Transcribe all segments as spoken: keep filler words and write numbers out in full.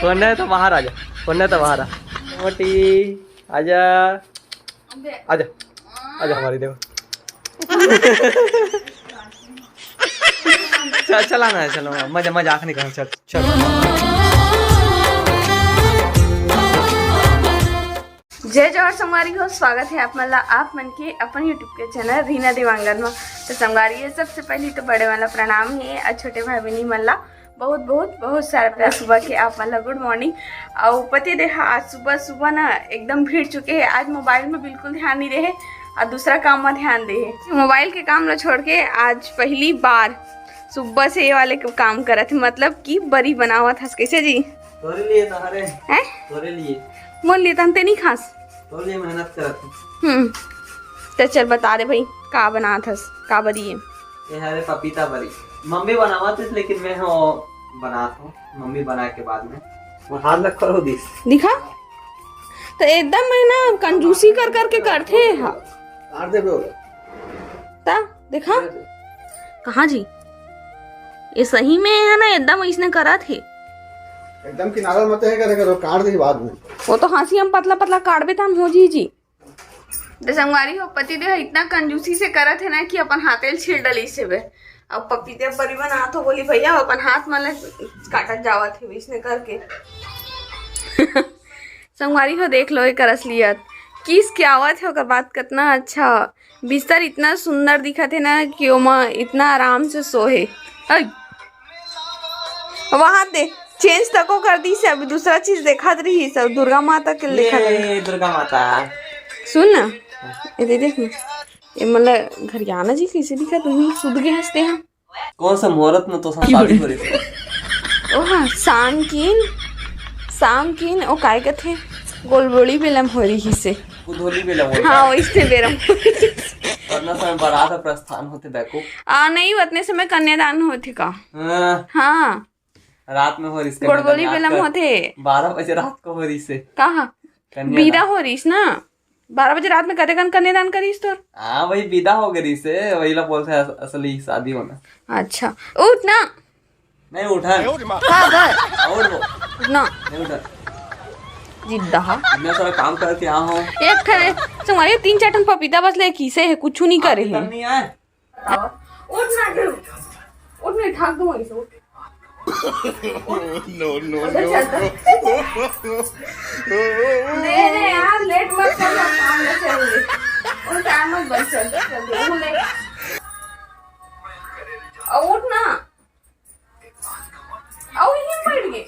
कोन है तो बाहर आ जा, कोन है तो बाहर आ। मोटी, आजा, आजा, आजा हमारी देव। चल, चला ना, चलो, मजा, मजाक नहीं करना, चल, चल। जय जोहार संगवारी हो, स्वागत है आप मन ला आप मन के अपन YouTube के चैनल रीना देवांगन में। तो संगवारी हो, सबसे पहली तो बड़े वाला प्रणाम है और छोटे भाई बहनी मन ला बहुत बहुत बहुत सारा प्यार। सुबह के आप मन ला गुड मॉर्निंग। और पति देहा आज सुबह सुबह ना एकदम भिड़ चुके हैं, आज मोबाइल में बिल्कुल ध्यान नहीं रहे और दूसरा काम में ध्यान दे है। मोबाइल के काम ला छोड़ के आज पहली बार सुबह से ये वाले काम करत है, मतलब कि बरी बनावत हस। कैसे जी? तोरे लिए तो हरे। हैं? तोरे लिए। मोर लिए तन ते नहीं खास। तोरे लिए मेहनत करत हूँ। हम्म। तो चल बता दे भाई, का बनात हस, का बरी है? ये हरे पपीता बरी। मम्मी बनावत है, लेकिन मैं हो बनात हूँ। मम्मी बना के बाद में वो हाथ लग करो दिस। दिखा। तो एकदम मैं ना कंजूसी कर करके करथे हा। काट दे बे। ता दिखा। कहाँ जी? ये सही में है ना, एकदम इसने करत है। एकदम किनारा मत है करे करो, काट दे बाद में। वो तो हाँसी हम पतला पतला काटबे त हम हो जी जी। तो संगवारी हो, पति देव इतना कंजूसी से करत है ना कि अपन हाथे ल छील डली से बे। अब पपीते बरी बनात हो बोली भैया, अपन हाथ में ले काटत जावत है इसने करके। संगवारी हो, देख लो एकर असलियत। किस के आवत है ओकर बात, कितना अच्छा बिस्तर, इतना सुंदर दिखत है ना कि ओमा इतना आराम से सोहे। अई, वहां दे, चेंज तको कर दी से, अभी दूसरा चीज देखत रही सब, दुर्गा माता के देखत रही। ये दुर्गा माता। सुन ना, ये दे देख ना, ये मतलब घरियाना जी कैसे दिखत, तुम सुध के हंसते हैं। कौन सा मुहूर्त में तो शादी हो रही थी? ओहा, शाम किन, शाम किन, ओ काय कथे, गोलबोली बेलम हो रही से। गोधोली बेलम हो रही हाँ, थी। वैसे बेरम। वरना समय बारात प्रस्थान होते बैको। आ, नहीं, उतने समय कन्यादान होते का। हाँ। हाँ। रात में हो रही इसका गोलबोली बेलम होते। बारह बजे रात को हो रही से। कहा? कन्यादान। बीदा हो रही ना। बारह बजे रात में कते कन कन्यादान करिस तोर? हाँ, वही विदा हो गई से, वही ला बोलते हैं अस-, असली शादी होना। अच्छा, उठ ना। नहीं उठा। का बर? और वो। उठ ना। नहीं उठा। जिद्दा हा। इतना सारा काम करके यहाँ हो। एक ठे, संगवारी, तीन चार ठन पपीता बस ले किसे है, कुछ नहीं करे है। नहीं आए। बताओ। उठ ना, उठ। उठ, नहीं, ठाक दूंगा इसे, उठ। No, no, उधर no। चलता। दे दे यार, लेट मत कर, काम में चल रही। उन टाइम मत बन, चल, चल, चल, उठ ले। अब उठ ना। आओ, ये बैठ गए।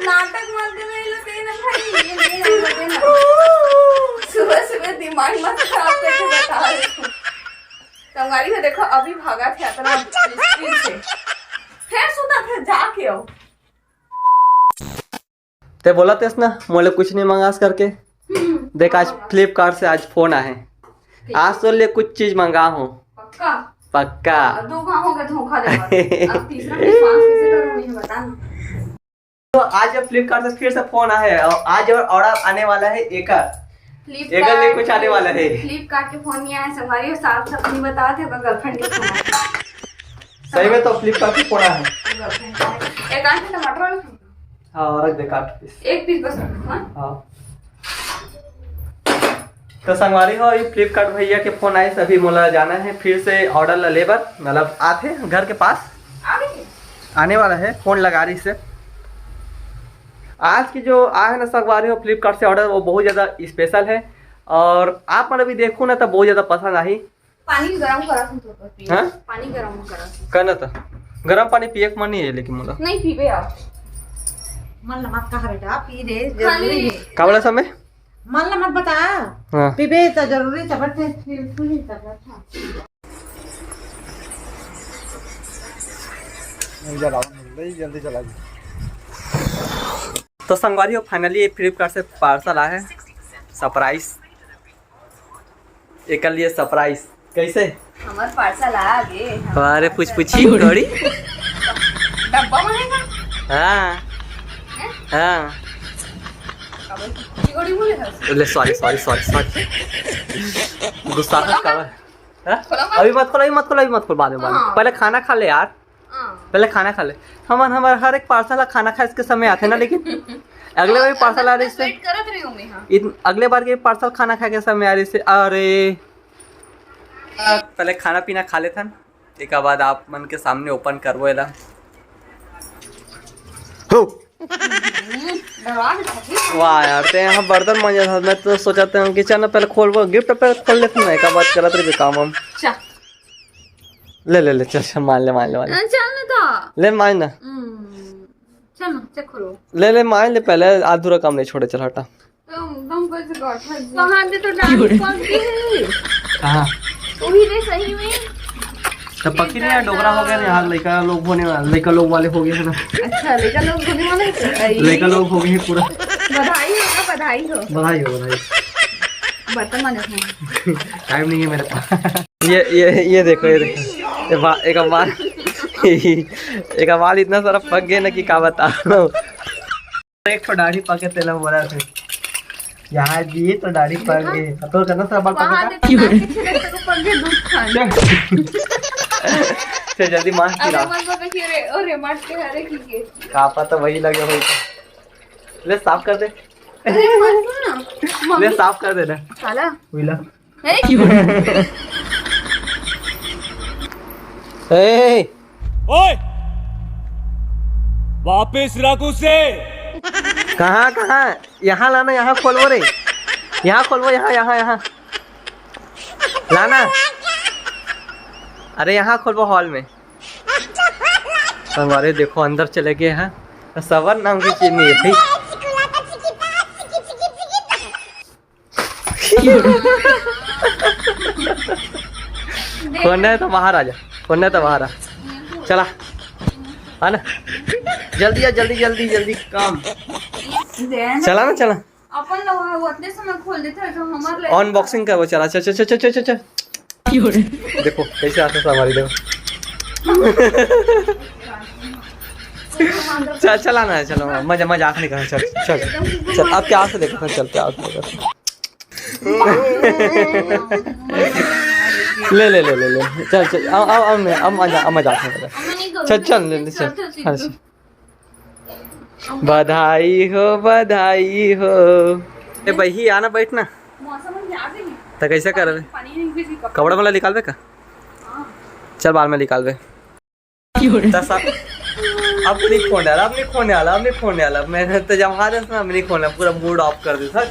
नाटक मत कर, ये लो, दे ना भाई, ये, ये, ये, दे ना। सुबह सुबह दिमाग मत खराब करके बता रही हूँ। संगवारी हो, देखो, अभी भागा था इतना स्पीड से, फिर सुता था, जाके आओ। ते बोला तेस ना, मोले कुछ नहीं मंगास करके। हम्म। देख, आज Flipkart से आज फोन आहे। ठीक। आज तो ले कुछ चीज मंगा हूँ। पक्का? पक्का। अब दो कहाँ हो गए धोखा देवा। अब तीसरा विश्वास कैसे करूँ, मुझे बता ना। तो आज जब Flipkart से फिर से फोन आहे और आज और ऑर्डर आने वाला है एकर। Flipkart एकर लिए कुछ आने वाला है। Flipkart के फोन नहीं आया, संगवारी हो, साफ साफ नहीं बतावत है, ओकर गर्लफ्रेंड के फोन आया। सही में तो Flipkart के फोन आहे। गर्लफ्रेंड का है। एक आंटी टमाटर वाला खाना। हाँ, रख दे काट पीस। एक पीस बस रखो, हाँ? हाँ। तो संगवारी हो, ये Flipkart भैया के फोन आइस, अभी मोला जाना है फिर से ऑर्डर ला लेबर, मतलब आथे घर के पास। आ गई? आने वाला है, फोन लगा रही से। आज की जो आए है ना संगवारी हो Flipkart से ऑर्डर, वो बहुत ज़्यादा स्पेशल है और आप मन अभी देखो ना तो बहुत ज़्यादा पसंद आही। पानी गरम करा तुम तो पी। हाँ? पानी गरम करा। करना था। गरम पानी पिए के मन नहीं है लेकिन मोला। नहीं पीबे यार। मन ल मत कहा बेटा, पी रे, खाली जरूरी है। का बोला समय? मन ल मत बता। हाँ। पीबे तो जरूरी है, but फिर तू ही कर रहा था। नहीं जलाओ, नहीं, जल्दी जला दे। तो संगवारी हो, finally ये Flipkart से पार्सल आया है, सरप्राइज। एकर लिए सरप्राइज। कैसे? हमार पार्सल आ गए। अरे, पूछ पूछी थोड़ी। डब्बा में है का? हाँ। हैं? हाँ। अब चिगोड़ी बोले हस। ले, सॉरी, सॉरी, सॉरी, सॉरी। गुस्सा का काबर? हाँ? अभी मत खोल, अभी मत खोल, अभी मत खोल, बाद में, बाद में। हाँ। पहले खाना खा ले यार। हाँ। पहले खाना खा ले। हमन, हमर हर एक पार्सल ला खाना खाए के समय आथे ना, लेकिन अगले बार पार्सल आ रही से, wait करत रही हूँ मैं, हाँ। इत-, अगले बार के पार्सल खाना खाए के समय आ रही से। अरे, पहले खाना पीना खा लेथन, तेकर बाद आप मन के सामने ओपन करबो एला। हो। वाह यार, ते यहाँ बर्तन मांजत हस, मैं तो सोचत हूँ कि चल ना पहले खोलबो, गिफ्ट पहले खोल लेथन ना, एकर बाद करत रहिबे काम हम। चल। ले, ले, ले, चल, चल, मांज ले, मांज ले, मांज ले। चल ना तो। ले, मांज ना। हम्म, चल ना, चल खोलो। ले, ले, मांज ले पहले, अधूरा काम नहीं छोड़े, चल हटा। तुम, तुम कुछ गड़बड़। वहाँ पे तो डांस पक गई है। कहाँ? वही रे, सही में। तो पक्की नहीं यार, डोकरा हो गया रे यार, लइका लोग होने वाला, लइका लोग वाले हो गए हैं ना। अच्छा, लइका लोग होने वाले हैं? अरे। लइका लोग हो गए हैं पूरा। बधाई हो ना, बधाई हो। बधाई हो, बधाई। बर्तन मांजत हूँ। टाइम नहीं है मेरे पास। ये, ये, ये देखो, ये देखो। ये बा-, एक बाल, एक बाल इतना सारा पक गया ना कि क्या बता। एक ठो दाढ़ी पाके तेला बोला थे। यार जी, ये तो दाढ़ी पाक गई। अब तो करना सारा बाल पाका था। देखो, नाक के छेद तक पक गए, दूध खान। चल। चल, जल्दी मांस पिला। अरे, मत बका, ये रे, अरे, मार के हरे की के। का पता वही लगे होई। ले, साफ कर दे। अरे, मत ना। ले, मम्मी। साफ कर दे ना। साला। उइला। ए? ए! ओए! वापस रख उसे। कहाँ, कहाँ? यहाँ लाना, यहाँ खोलबो रे। यहाँ खोलबो, यहाँ, यहाँ, यहाँ। लाना। अरे, यहाँ खोलबो हॉल में। संगवारी देखो, अंदर चले गए हैं। सबर नाम की चीज नहीं है भाई। खोलना है तो बाहर आ जा, खोलना है तो बाहर आ। चला, आ ना, जल्दी आ, जल्दी, जल्दी, जल्दी काम। चला ना, चला। अपन लोग उतने समय खोल देते हैं, तो हमारे लिए अनबॉक्सिंग करबो, चला, चल, चल, चल, चल, चल, चल। देखो कैसे आता संगवारी, देखो। चल, चला ना, चलो, मजा, मजाक नहीं करना, चल, चल, चल, अब प्यार से देखो, चल, प्यार से देखो। ले, ले, ले, ले, ले, चल, चल, अब, अब, अब मैं, अब मजा, अब मजाक नहीं करना। चल, चल, ले, ले, चल, चल, चल। बधाई हो, बधाई हो। ए बही, आना बैठ ना। मौसम में आ गई। त कैसे करबे? पानी नहीं, बिजली का। कपड़ा वाला निकालबे का? हाँ। चल, बाद में निकालबे। त सा-, अब नहीं खोने वाला, अब नहीं खोने वाला, अब नहीं खोने वाला। मैंने तो जब हाथ ना, अब नहीं खोने, पूरा मूड ऑफ कर दे सर।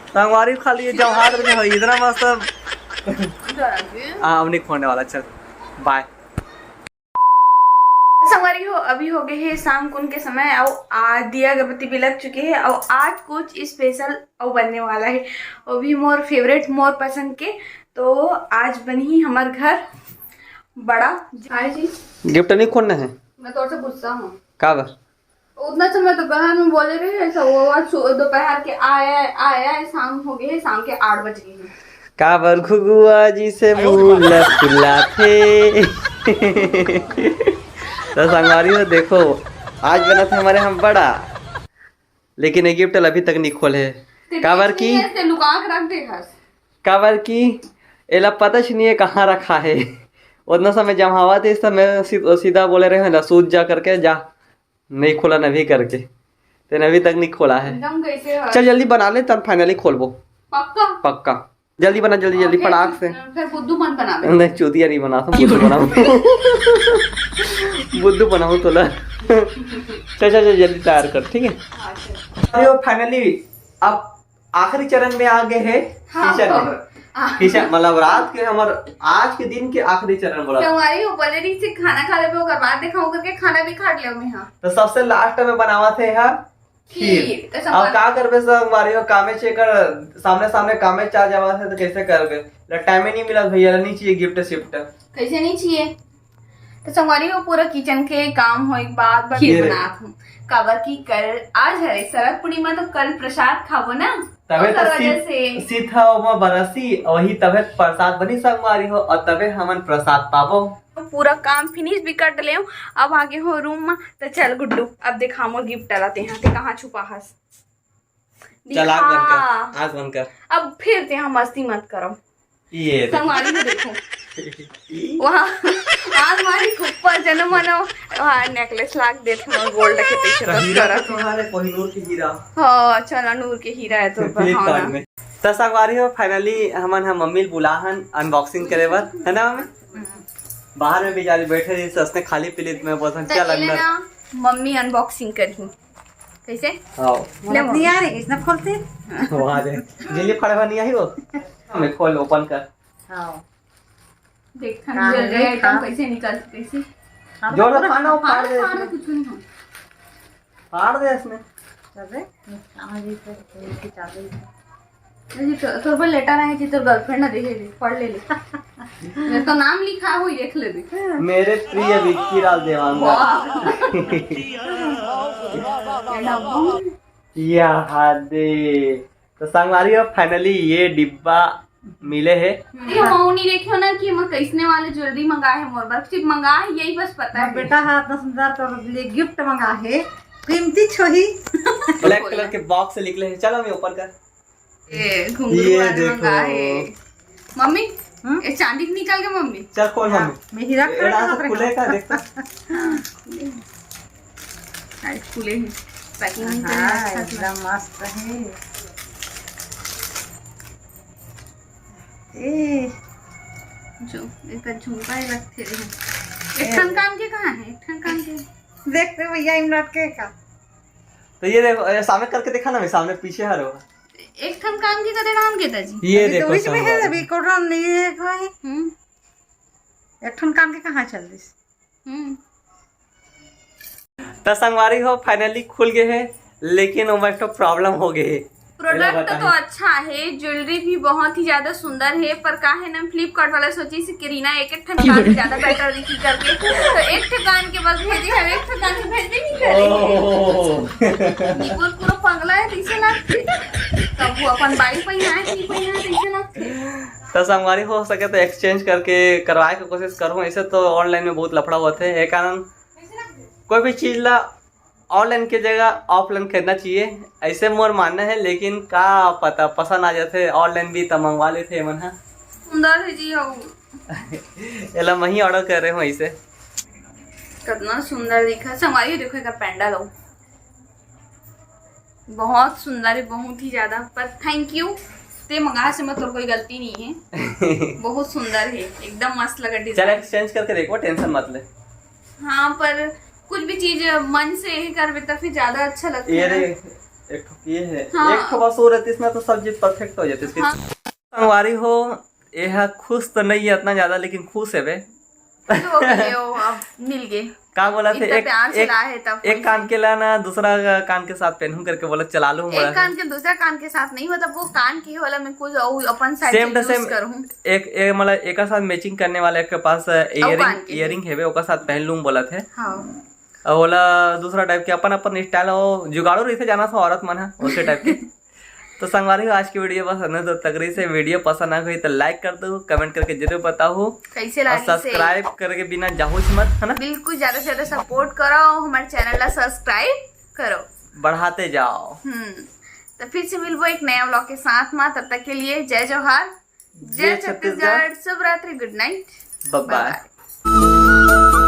संगवारी खाली ये जब हाथ में हो, इतना मस्त। हाँ, अब नहीं खोने वाला, चल, बाय। संगवारी हो, अभी हो गए हे शाम कुन के समय, अउ आ दिया अगरबत्ती भी लग चुके हे, अउ आज कुछ स्पेशल अउ बनने वाला हे, वो भी मोर फेवरेट, मोर पसंद के। तो आज बनही हमर घर बड़ा। हाय जी। गिफ्ट नहीं खोलना है। मैं तोर से गुस्सा हूँ। का बर? उतना समय दोपहर में बोले रहे, ऐसा वो आज सु-, दोपहर के आया, आया है, शाम हो गई है, शाम के आठ बज गई है। काबर घुघुआ जी से मुंह लटलाथे। तो संगवारी हो, देखो, आज बना था हमारे यहाँ बड़ा, लेकिन ये गिफ्ट अभी तक नहीं खोले है। ते काबर देख की? नहीं है, ते लुका के रख दे घस। काबर की एला पता ही नहीं है कहाँ रखा है। उतना समय जमावत है, इस समय सी-, सीधा बोले रहे हैं, "सूझ जा," करके, "जा, नहीं खोला नभी," करके। तेने अभी तक नहीं खोला है। एकदम कैसे है? चल जल्दी बना ले, तब फाइनली खोलबो। पक्का? पक्का। जल्दी बना, जल्दी, जल्दी, ओके, फटाक से। फिर बुद्धू मत बना दे। नहीं, चूतिया नहीं बना, बुद्धू बनाऊँ। बुद्धू बनाऊँ तोला। चल, चल, चल, जल्दी तैयार कर, ठीक है? हाँ, चल। अरे, वो फाइनली अब आखिरी चरण में आ गए हैं, हाँ, किचन में। हाँ। किचन, मतलब, रात के हमर, आज के दिन के आखिरी चरण बोला। संगवारी हो, बोले रही से खाना खा लेबे, ओकर बाद देखाऊं करके खाना भी खा ले में, हाँ। तो सबसे लास्ट में बनावा थे, हाँ, खीर। खीर। तो अब संगवारी का करबे, संगवारी हो, कामे चेकर, सामने, सामने कामे चा जावा थे, तो कैसे करबे? ला टाइम ही नहीं मिला भैया, ला नहीं चाहिए गिफ्ट सिफ्ट। कैसे नहीं चाहिए? तो संगवारी हो, पूरा किचन के काम होए के बाद बस खीर ये रे। बनात हूँ। काबर की कल आज है शरद पूर्णिमा, तो कल प्रसाद खाबो ना, तबे ओकर तो वजह सीत, से। सीत ह ओमा बरसी, वही तबे प्रसाद बनी संगवारी हो, और तबे हमन प्रसाद पाबो। तो पूरा काम फिनिश भी कर ले, अब आगे हो रूम में। तो चल गुड्डू, अब दिखा मोर गिफ्ट ला, तेहा ते कहाँ छुपा हस? चल, आग बंद कर, आग बंद कर। अब फिर ते यहाँ मस्ती मत करो। ये देख। संगवारी हो, देखो। वहाँ आलमारी के ऊपर जनो मनो वहाँ नेकलेस लाग देत हमर गोल्ड के पीछे। तो बस हीरा करा। तो तुम्हारे कोहिनूर की हीरा। हाँ, चना नूर के हीरा है तो। Flipkart हाँ। में। तो संगवारी हो, finally हमन ह मम्मी ल बुला हन unboxing करे बर, है ना मम्मी? बाहर में बेचारी बैठे रही, उसने खाली पीली में बोलथन, चल अंदर। मम्मी unboxing करही। कैसे? हाँ। ले मम्मी। नहीं आ रही, किसने खोलते? वहाँ दे। जिल्ली फाड़े वाली आई वो। हमें खोल, open कर। हाँ। देख, हाँ, jewelry item कैसे निकल, कैसे? जोर से फाड़ ना, वो फाड़ दे। फाड़, कुछ नहीं हो। फाड़ दे इसमें। कर दे। हाँ जी, तो, तो, तो, तो, जी, तो, तोर पर लेटर आए जी, तोर girlfriend ना देखे ले, पढ़ ले ले। मैं तो नाम लिखा हुई, देख ले भी। मेरे प्रिय विक्की राज देवांगन। वाह। ये ना बोल। यहाँ दे। तो संगवारी हो, finally ये डिब्बा मिले हे। ये मौनी देखियो ना कि मैं कैसने वाले jewelry मंगा है मोर बर, सिर्फ मंगा है, यही बस पता है। बेटा हा इतना सुंदर तो लिए gift मंगा है, कीमती छोही। Black colour के box से निकले हे। चलो, मैं open कर। ये घुंघरू ये वाले देखो। मंगा है। मम्मी, हम्म? ये चांदी के निकाल के मम्मी। चल खोल मम्मी। मैं हीरा एड़ा खरीद खुले का देख तो। आज खुले ही। Packing नहीं करे हाँ, अच्छा से। एकदम मस्त है। ए। जो एक झुमका ही रखते हैं। एक ठन कान के कहाँ है? एक ठन कान के। देखते भैया, इमरान के का। तो ये देखो, ये सामने करके दिखा ना, मैं सामने पीछे हर होगा। एक ठन कान के कते डाल के दाजी? ये अभी तो देखो बीच में है, संगवारी। अभी कोटन नहीं है, कहाँ है? हम्म। एक ठन कान के कहाँ चल रही? हम्म। त संगवारी हो, finally खुल गए है, लेकिन ओमा एक ठो problem हो गए है। Product तो अच्छा है, jewelry भी बहुत ही ज्यादा सुंदर है, पर का है ना, Flipkart वाला सोची से करीना एक एक ठन कान ज्यादा better दिखी करके, तो एक ठन कान के बस भेजे है, एक ठन कान के भेजबे नहीं करे। ओह। निपुण पूरा पगला है, कैसे लगते? तब वो अपन बाई पहिना है, नहीं पहिना है, कैसे लगते? तो संगवारी हो सके तो exchange करके करवाए के कोशिश करूँ, ऐसे तो online में बहुत लफड़ा होते हैं, ये कारण कोई भी चीज ला online के जगह offline खरीदना चाहिए, ऐसे मोर मानना है। लेकिन का पता, पसंद आ जाते online भी तो मंगवा लेते मन हा। सुंदर है जी हो। एला मैं ही order कर रहे हूँ ऐसे। कितना सुंदर दिखा संगवारी, देखो एक pendant हो, बहुत सुंदर है, बहुत ही ज्यादा। पर thank you, ते मंगा से मत, तोर कोई गलती नहीं है। बहुत सुंदर है, एकदम मस्त लगा चल design। Exchange करके देखो, tension मत ले। हाँ, पर कुछ भी चीज मन से यही करबे तो फिर ज्यादा अच्छा लगता ये है। रे, एक ठो ये है, हाँ। एक ठो बस और रहती, इसमें तो सब चीज perfect हो जाती इसकी। हाँ। संगवारी हो, ये हा खुश तो नहीं है इतना ज्यादा, लेकिन खुश है बे। जो भी हो, अब मिल गए। का बोला थे, इतना एक, प्यार से एक, लाए है तब एक कान के ला ना, दूसरा कान के साथ पहनूं करके बोला, चला लूं एक बोला। कान के दूसरा कान के साथ नहीं, मतलब वो कान के वाला में कुछ और अपन side same से to use same करूं। एक, एक मतलब एक साथ matching करने वाले के पास और कान earring, के भी। Earring हेवे, ओकर साथ पहन लूं बोला थे। हाँ। और बोला दूसरा type के अपन अपन style हो, जुगाड़ू रही थे जाना था औरत मन है, उसे type के। तो संगवारी हो, आज की video बस इतना तक रही से। Video पसंद आ गई तो like कर दो, comment करके जरूर बताओ, कैसे और लागी से। Subscribe करके बिना जाहूच मत, है ना? बिल्कुल, ज्यादा से ज्यादा support करो, हमारे channel ला subscribe करो, बढ़ाते जाओ। हम्म, तो फिर से मिलबो एक नया vlog के साथ में, तब तक के लिए जय जोहार, जय जय छत्तीसगढ़। छत्तीसगढ़, शुभ रात्रि, good night, bye bye। Bye bye।